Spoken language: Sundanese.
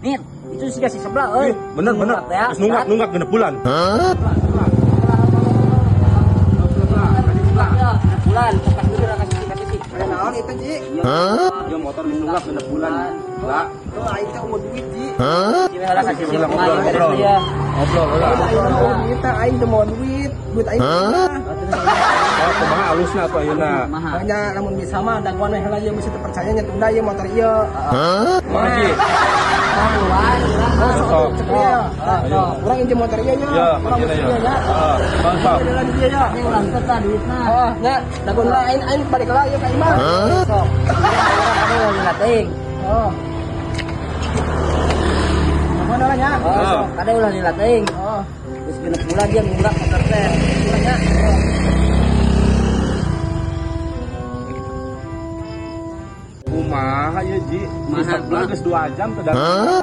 Nih, itu sih si sebelah euy. Ih, bener bener. Nunggak ya. Geus nunggak nunggak 6 bulan. Ya, 6 bulan. Cepat dulu lah kasih kasih sih. Ada naon itu, Ji? Dia motor geus nunggak 6 bulan. Lah, Tuh aing teh umur duit, Ji. Heula kasih sih. Ngobrol, ngobrol. Ya. Ngobrol heula. Aing teh mau duit, teh, aing teh mau duit, duit aing. Oh, kumaha alusna atuh ayeuna? Kumaha? Makanya lamun bisa mah daguan we heula ieu mesti teu percaya nya tunda ieu motor ieu. Kumaha, Ji? Keluar, Oh, Sok. sok cek ieu. Ayo. Urang injem motor ieu nya. Ya, Urang kuncina mesti ya. ieu nya. Heeh, mantap. Ieu di dieu nya. Ini urang teh tah duitna. Oh, nya daguan lah aing aing balik lah ieu ka imah. Sok. Urang kade ulah dilatih. Oh. Daguan lah nya. Oh, sok. Kade ulah dilatih. Oh, Geus 6 bulan dia nunggak motor teh. ulah nya. Kumaha ya, Ji? Di Kumaha, sebelah geus 2 jam teu.